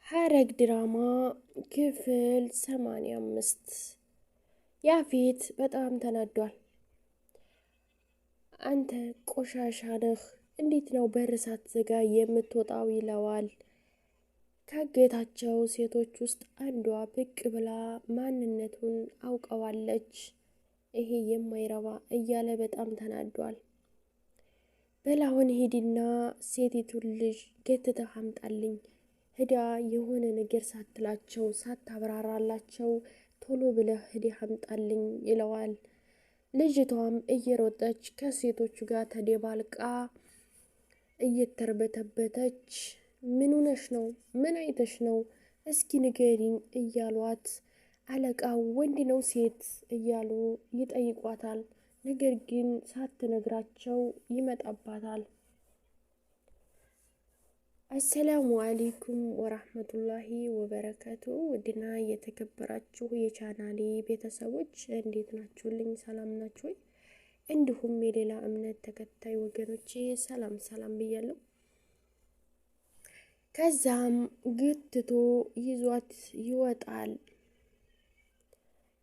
ሐረግ ድራማ ክፍል 85። ያፌት በጣም ተናዷል። አንተ ቆሻሻ ነህ፣ እንዴት ነው በር ሳትዘጋ የምትወጣው? ይለዋል። ካገታቸው ሴቶች ውስጥ አንዷ ብቅ ብላ ማንነቱን አውቀዋለች። ይሄ የማይረባ እያለ በጣም ተናዷል። በላሁን ሂድና ሴቲቱን ልጅ ገትተህ አምጣልኝ፣ ሂዳ የሆነ ነገር ሳትላቸው ሳታብራራላቸው ቶሎ ብለህ ሂድ አምጣልኝ ይለዋል። ልጅቷም እየሮጠች ከሴቶቹ ጋር ተደባልቃ እየተርበተበተች ምን ሆነሽ ነው? ምን አይተሽ ነው? እስኪ ንገሪኝ እያሏት አለቃው ወንድ ነው ሴት እያሉ ይጠይቋታል። ነገር ግን ሳትነግራቸው ይመጣባታል። አሰላሙ አሌይኩም ወራህመቱላሂ ወበረከቱ። ውድና የተከበራችሁ የቻናሌ ቤተሰቦች እንዴት ናችሁልኝ? ሰላም ናችሁ ወይ? እንዲሁም የሌላ እምነት ተከታይ ወገኖቼ ሰላም ሰላም ብያለሁ። ከዛም ገትቶ ይዟት ይወጣል።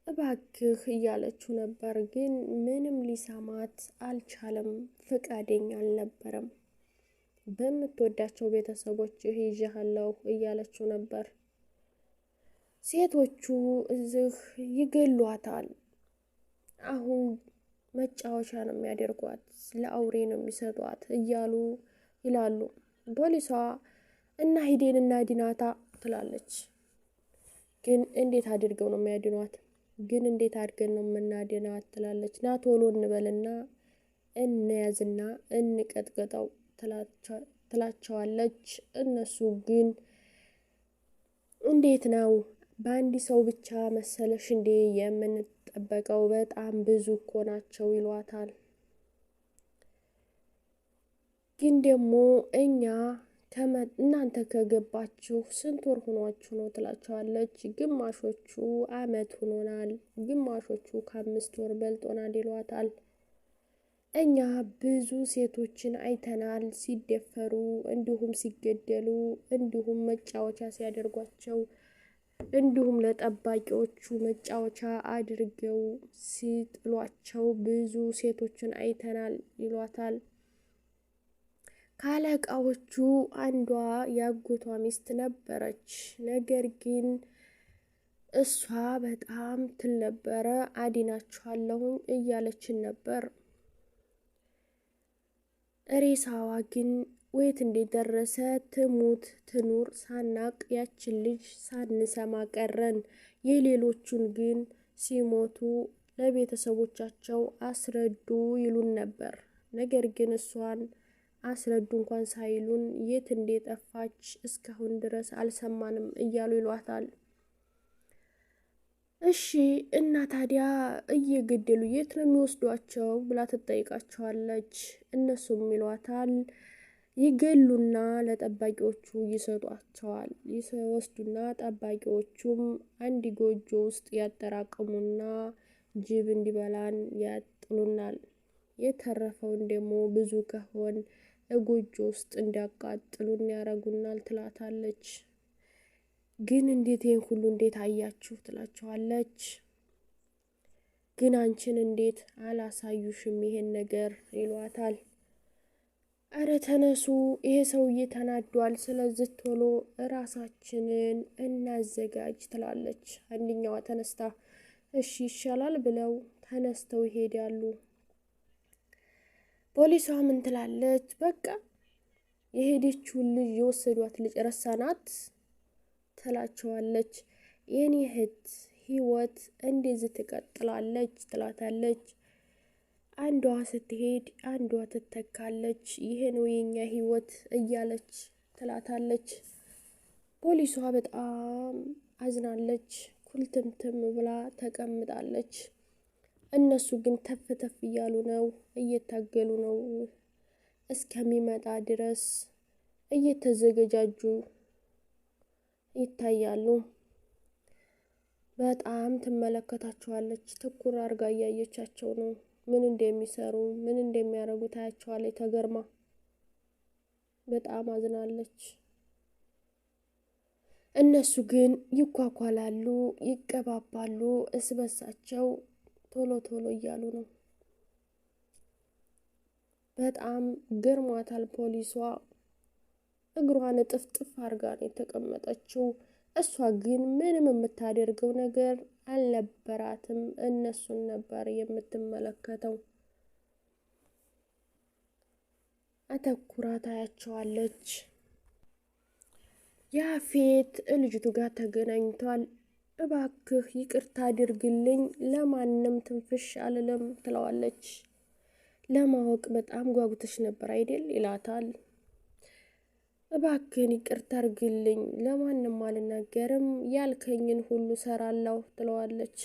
እባክህ እያለችው ነበር፣ ግን ምንም ሊሰማት አልቻለም። ፈቃደኛ አልነበረም። በምትወዳቸው ቤተሰቦች ይዤሃለሁ እያለችው ነበር። ሴቶቹ እዚህ ይገሏታል። አሁን መጫወቻ ነው የሚያደርጓት፣ ለአውሬ ነው የሚሰጧት እያሉ ይላሉ። ፖሊሷ እና ሂዴን እና ዲናታ ትላለች። ግን እንዴት አድርገው ነው የሚያድኗት? ግን እንዴት አድርገን ነው የምናድናት ትላለች። ና ቶሎ እንበልና እንያዝና እንቀጥቀጠው ትላቸዋለች። እነሱ ግን እንዴት ነው በአንድ ሰው ብቻ መሰለሽ እንዴ የምንጠበቀው? በጣም ብዙ እኮ ናቸው ይሏታል። ግን ደግሞ እኛ እናንተ ከገባችሁ ስንት ወር ሆኗችሁ ነው ትላቸዋለች። ግማሾቹ አመት ሆኖናል፣ ግማሾቹ ከ5 ወር በልጦናል ይሏታል። እኛ ብዙ ሴቶችን አይተናል ሲደፈሩ፣ እንዲሁም ሲገደሉ፣ እንዲሁም መጫወቻ ሲያደርጓቸው፣ እንዲሁም ለጠባቂዎቹ መጫወቻ አድርገው ሲጥሏቸው ብዙ ሴቶችን አይተናል ይሏታል። ካለቃዎቹ አንዷ ያጎቷ ሚስት ነበረች። ነገር ግን እሷ በጣም ትል ነበረ፣ አድናችኋለሁኝ እያለችን ነበር። ሬሳዋ ግን ወየት እንደደረሰ ትሙት ትኑር ሳናቅ ያችን ልጅ ሳንሰማ ቀረን። የሌሎቹን ግን ሲሞቱ ለቤተሰቦቻቸው አስረዱ ይሉን ነበር። ነገር ግን እሷን አስረዱ እንኳን ሳይሉን የት እንደጠፋች እስካሁን ድረስ አልሰማንም እያሉ ይሏታል። እሺ እና ታዲያ እየገደሉ የት ነው የሚወስዷቸው ብላ ትጠይቃቸዋለች። እነሱም ይሏታል ይገሉና ለጠባቂዎቹ ይሰጧቸዋል። ይወስዱና ጠባቂዎቹም አንድ ጎጆ ውስጥ ያጠራቅሙና ጅብ እንዲበላን ያጥሉናል። የተረፈውን ደግሞ ብዙ ከሆን ጎጆ ውስጥ እንዲያቃጥሉን ያረጉናል ትላታለች። ግን እንዴት ይህን ሁሉ እንዴት አያችሁ ትላቸዋለች። ግን አንቺን እንዴት አላሳዩሽም ይሄን ነገር ይሏታል። አረ ተነሱ፣ ይሄ ሰውዬ ተናዷል። ስለዚህ ቶሎ እራሳችንን እናዘጋጅ ትላለች አንደኛዋ ተነስታ። እሺ ይሻላል ብለው ተነስተው ይሄዳሉ። ፖሊሷ ምን ትላለች? በቃ የሄደችውን ልጅ የወሰዷት ልጅ ረሳናት ትላቸዋለች። የኔ እህት ህይወት እንደዚህ ትቀጥላለች ትላታለች። አንዷ ስትሄድ አንዷ ትተካለች። ይሄ ነው የኛ ህይወት እያለች ትላታለች። ፖሊሷ በጣም አዝናለች። ኩልትምትም ብላ ተቀምጣለች። እነሱ ግን ተፍ ተፍ እያሉ ነው፣ እየታገሉ ነው። እስከሚመጣ ድረስ እየተዘገጃጁ ይታያሉ። በጣም ትመለከታቸዋለች። ትኩር አድርጋ እያየቻቸው ነው። ምን እንደሚሰሩ ምን እንደሚያደርጉ ታያቸዋለች። ተገርማ በጣም አዝናለች። እነሱ ግን ይኳኳላሉ፣ ይቀባባሉ፣ እስበሳቸው ቶሎ ቶሎ እያሉ ነው። በጣም ገርሟታል። ፖሊሷ እግሯን እጥፍጥፍ አድርጋ ነው የተቀመጠችው። እሷ ግን ምንም የምታደርገው ነገር አልነበራትም። እነሱን ነበር የምትመለከተው። አተኩራ ታያቸዋለች። ያፌት ልጅቱ ጋር ተገናኝቷል። እባክህ ይቅርታ አድርግልኝ፣ ለማንም ትንፍሽ አልልም ትለዋለች። ለማወቅ በጣም ጓጉተሽ ነበር አይደል ይላታል። እባክህን ይቅርታ አድርግልኝ፣ ለማንም አልናገርም፣ ያልከኝን ሁሉ ሰራለሁ ትለዋለች።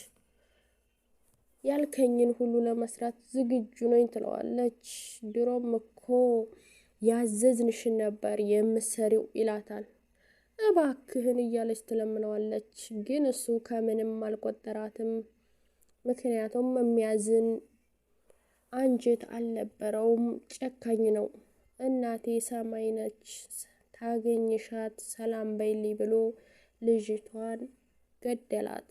ያልከኝን ሁሉ ለመስራት ዝግጁ ነኝ ትለዋለች። ድሮም እኮ ያዘዝንሽን ነበር የምሰሪው ይላታል። እባክህን እያለች ትለምነዋለች። ግን እሱ ከምንም አልቆጠራትም። ምክንያቱም የሚያዝን አንጀት አልነበረውም። ጨካኝ ነው። እናቴ ሰማይ ነች፣ ታገኝሻት ሰላም በይልኝ ብሎ ልጅቷን ገደላት።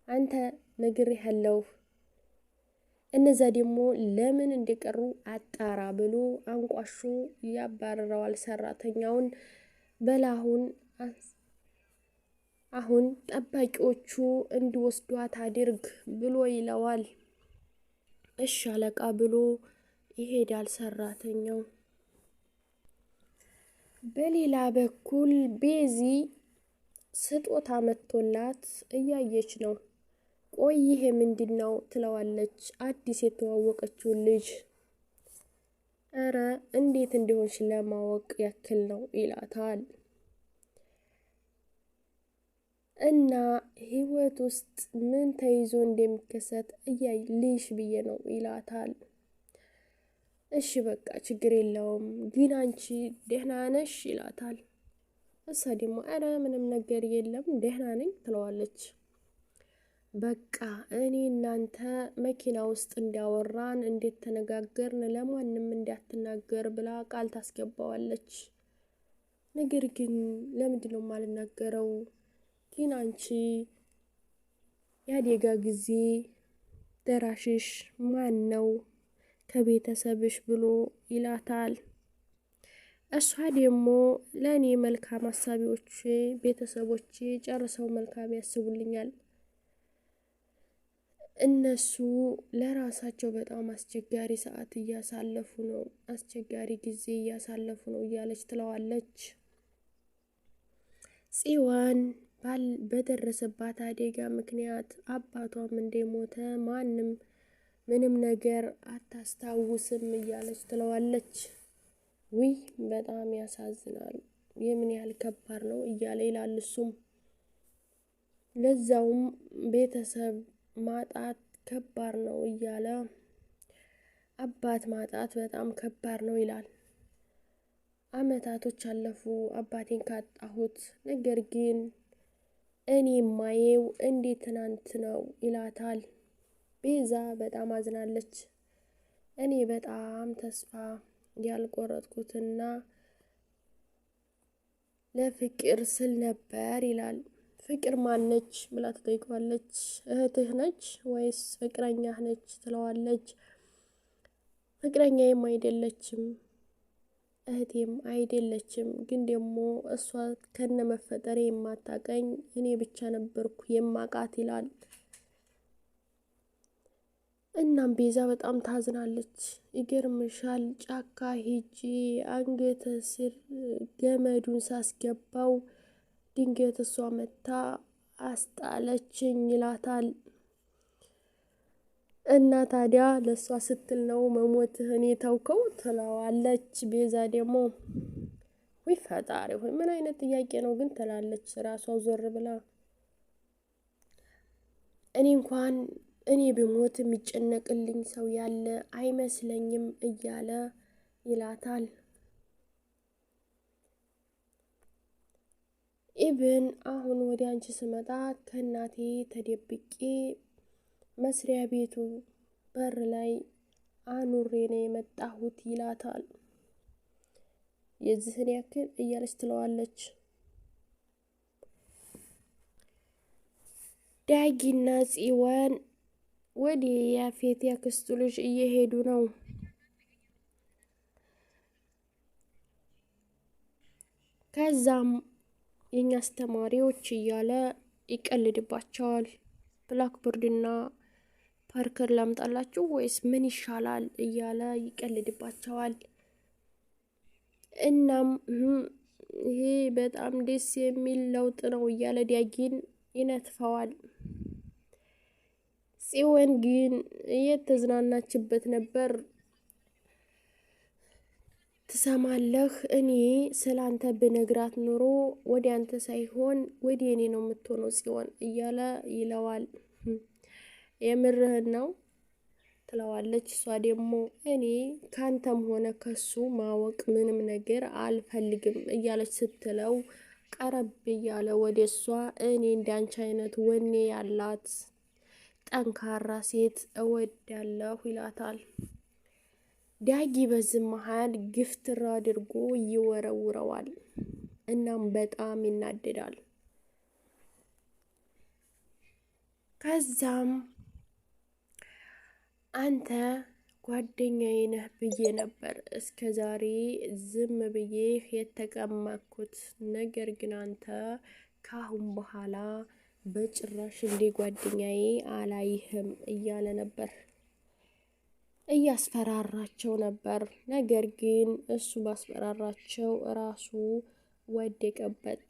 አንተ ነግሬሃለሁ፣ እነዛ ደግሞ ለምን እንደቀሩ አጣራ ብሎ አንቋሾ ያባረረዋል ሰራተኛውን። በላሁን አሁን ጠባቂዎቹ እንዲወስዷት አድርግ ብሎ ይለዋል። እሺ አለቃ ብሎ ይሄዳል ሰራተኛው። በሌላ በኩል ቤዚ ስጦታ መጥቶላት እያየች ነው። ቆይ ይሄ ምንድን ነው ትለዋለች አዲስ የተዋወቀችውን ልጅ። እረ እንዴት እንደሆንሽ ለማወቅ ያክል ነው ይላታል። እና ህይወት ውስጥ ምን ተይዞ እንደሚከሰት እያይ ልይሽ ብዬ ነው ይላታል። እሺ በቃ ችግር የለውም ግን አንቺ ደህና ነሽ ይላታል። እሷ ደግሞ እረ ምንም ነገር የለም ደህና ነኝ ትለዋለች። በቃ እኔ እናንተ መኪና ውስጥ እንዳወራን እንዴት ተነጋገርን ለማንም እንዳትናገር ብላ ቃል ታስገባዋለች። ነገር ግን ለምንድን ነው የማልናገረው? ግን አንቺ የአደጋ ጊዜ ደራሽሽ ማን ነው ከቤተሰብሽ ብሎ ይላታል። እሷ ደግሞ ለእኔ መልካም አሳቢዎች ቤተሰቦቼ ጨርሰው መልካም ያስቡልኛል። እነሱ ለራሳቸው በጣም አስቸጋሪ ሰዓት እያሳለፉ ነው፣ አስቸጋሪ ጊዜ እያሳለፉ ነው እያለች ትለዋለች። ጽዋን በደረሰባት አደጋ ምክንያት አባቷም እንደሞተ ማንም ምንም ነገር አታስታውስም እያለች ትለዋለች። ውይ በጣም ያሳዝናል፣ የምን ያህል ከባድ ነው እያለ ይላል እሱም። ለዛውም ቤተሰብ ማጣት ከባድ ነው እያለ አባት ማጣት በጣም ከባድ ነው ይላል። አመታቶች አለፉ አባቴን ካጣሁት፣ ነገር ግን እኔ ማየው እንዴት ትናንት ነው ይላታል። ቤዛ በጣም አዝናለች። እኔ በጣም ተስፋ ያልቆረጥኩትና ለፍቅር ስል ነበር ይላል። ፍቅር ማነች ብላ ትጠይቀዋለች። እህትህ ነች ወይስ ፍቅረኛህ ነች ትለዋለች። ፍቅረኛዬም አይደለችም እህቴም አይደለችም፣ ግን ደግሞ እሷ ከነ መፈጠሬ የማታቀኝ እኔ ብቻ ነበርኩ የማቃት ይላል። እናም ቤዛ በጣም ታዝናለች። ይገርምሻል ጫካ ሄጄ አንገተ ስር ገመዱን ሳስገባው ድንገት እሷ መታ አስጣለችኝ ይላታል። እና ታዲያ ለእሷ ስትል ነው መሞትህን የተውከው ትለዋለች። ቤዛ ደግሞ ውይ ፈጣሪ ሆይ ምን አይነት ጥያቄ ነው ግን ትላለች ራሷ ዞር ብላ። እኔ እንኳን እኔ ብሞት የሚጨነቅልኝ ሰው ያለ አይመስለኝም እያለ ይላታል። ኢብን አሁን ወደ አንቺ ስመጣ ከእናቴ ተደብቄ መስሪያ ቤቱ በር ላይ አኑሬ ነው የመጣሁት ይላታል። የዚህን ያክል እያለች ትለዋለች። ዳጊና ጽዮን ወደ ያፌት ያክስቱ ልጅ እየሄዱ ነው። ከዛም የኛ አስተማሪዎች እያለ ይቀልድባቸዋል። Blackboard ና marker ላምጣላችሁ ወይስ ምን ይሻላል እያለ ይቀልድባቸዋል። እናም ይሄ በጣም ደስ የሚል ለውጥ ነው እያለ ዳጊን ይነትፈዋል። ጽዮን ግን እየተዝናናችበት ነበር። ትሰማለህ፣ እኔ ስላንተ ብነግራት ኑሮ ወደ አንተ ሳይሆን ወደ እኔ ነው የምትሆነው ጽዮን እያለ ይለዋል። የምርህን ነው ትለዋለች። እሷ ደግሞ እኔ ካንተም ሆነ ከሱ ማወቅ ምንም ነገር አልፈልግም እያለች ስትለው ቀረብ እያለ ወደ እሷ እኔ እንዳንቺ አይነት ወኔ ያላት ጠንካራ ሴት እወዳለሁ ይላታል። ዳጊ በዚህ መሀል ግፍትር አድርጎ ይወረውረዋል። እናም በጣም ይናደዳል። ከዛም አንተ ጓደኛዬ ነህ ብዬ ነበር እስከ ዛሬ ዝም ብዬ የተቀመጥኩት፣ ነገር ግን አንተ ካሁን በኋላ በጭራሽ እንዴ ጓደኛዬ አላይህም እያለ ነበር እያስፈራራቸው ነበር። ነገር ግን እሱ ባስፈራራቸው ራሱ ወደቀበት።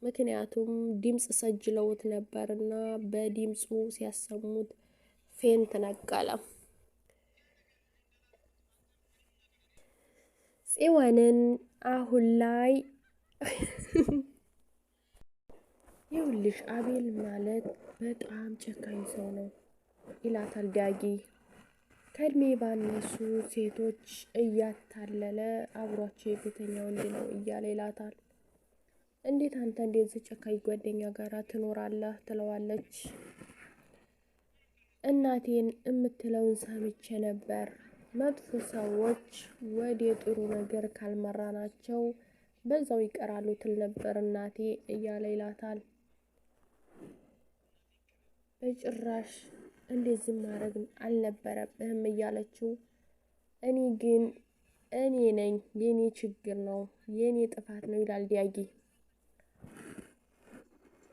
ምክንያቱም ድምፅ ሰጅለውት ነበር እና በድምፁ ሲያሰሙት faint ነቀለ። ጽዮንን አሁን ላይ ይኸውልሽ አቤል ማለት በጣም ጨካኝ ሰው ነው ይላታል ዳጊ። ከእድሜ ባነሱ ሴቶች እያታለለ አብሯቸው የፊተኛ ወንድ ነው እያለ ይላታል። እንዴት አንተ እንደዚህ ጨካኝ ጓደኛ ጋር ትኖራለህ? ትለዋለች። እናቴን የምትለውን ሰምቼ ነበር። መጥፎ ሰዎች ወደ ጥሩ ነገር ካልመራናቸው በዛው ይቀራሉ ትል ነበር እናቴ እያለ ይላታል። በጭራሽ እንደዚህ ማድረግ አልነበረብህም እያለችው፣ እኔ ግን እኔ ነኝ፣ የኔ ችግር ነው፣ የኔ ጥፋት ነው ይላል ዲያጊ።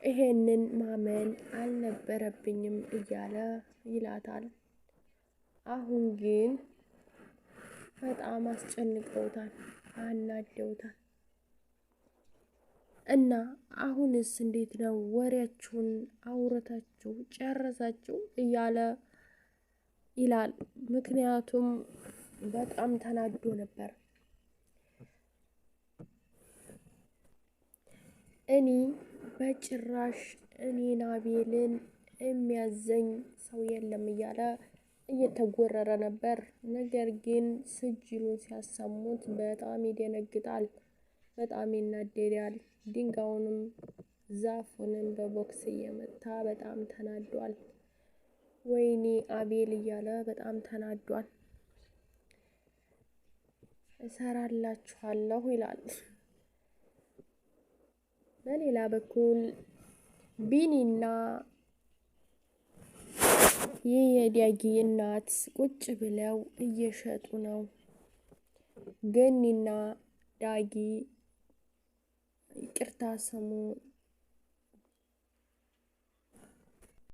ይሄንን ማመን አልነበረብኝም እያለ ይላታል። አሁን ግን በጣም አስጨንቀውታል፣ አናደውታል። እና አሁንስ እንዴት ነው ወሬያችሁን አውረታችሁ ጨረሳችሁ እያለ ይላል። ምክንያቱም በጣም ተናዶ ነበር። እኔ በጭራሽ እኔን አቤልን የሚያዘኝ ሰው የለም እያለ እየተጎረረ ነበር። ነገር ግን ስጅሉን ሲያሰሙት በጣም ይደነግጣል፣ በጣም ይናደዳል። ድንጋዩንም ዛፉንም በቦክስ እየመታ በጣም ተናዷል። ወይኔ አቤል እያለ በጣም ተናዷል። እሰራላችኋለሁ ይላል። በሌላ በኩል ቢኒና ይህ የዳጊ እናት ቁጭ ብለው እየሸጡ ነው። ገኒና ዳጊ ይቅርታ ስሙ